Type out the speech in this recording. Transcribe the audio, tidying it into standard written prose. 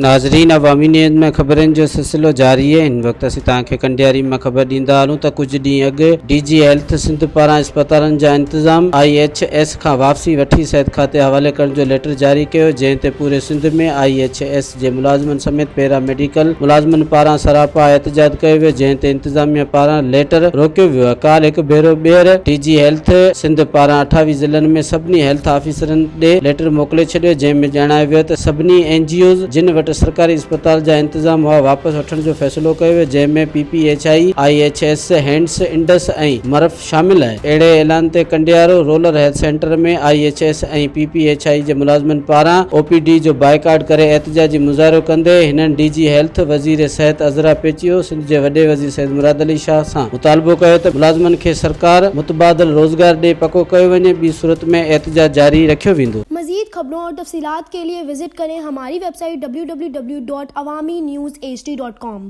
ناظرين عوامي نيوز ۾ خبرن جو سلسلو جاري آهي هن وقت اسين توهان کي ڪنڊياري مان خبر ڏيندا هلون ته ڪجهه ڏينهن اڳ ڊي جي هيلٿ سنڌ پاران اسپتالن جا انتظام I H S کان واپسي وٺي صحت کاتي حوالي ڪرڻ جو ليٽر جاري ڪيو جنهن تي پوري سنڌ ۾ I H S جي ملازمن سميت پيرا ميڊيڪل ملازمن پاران سراپا احتجاج ڪيو ويو جنهن تي انتظاميا پاران ليٽر روڪيو ويو آهي ڪالهه هڪ ڀيرو ٻيهر ڊي جي هيلٿ سنڌ پاران 28 ضلعن ۾ سڀني هيلٿ آفيسرن ڏي ليٽر موڪلي ڇڏيو جنهن ۾ ڄاڻايو ويو ته سڀني اين جي اوز جن وٽ سرڪاري اسپتال جا انتظام هئا واپس وٺڻ جو فيصلو ڪيو ويو جنهن ۾ P P H I, I H S, hands, Indus ۽ مرف شامل آهي. اهڙي اعلان تي Kandiaro rural health centre ۾ I H S ۽ P P H I جي ملازمن پاران او پي ڊي جو بائيڪاٽ ڪري احتجاجي مظاهرو ڪندي هنن ڊي جي هيلٿ، وزير صحت عذرا پيچيو، سنڌ جي وڏي وزير سيد مراد علي شاهه سان مطالبو ڪيو ته ملازمن کي سرڪار متبادل روزگار ڏئي پڪو ڪيو وڃي ٻي صورت ۾ احتجاج جاري رکيو ويندو. مزيد خبرون اور تفصيلات کے لئے وزٽ ڪرين ھماري web site www.awamiNewsHD.com.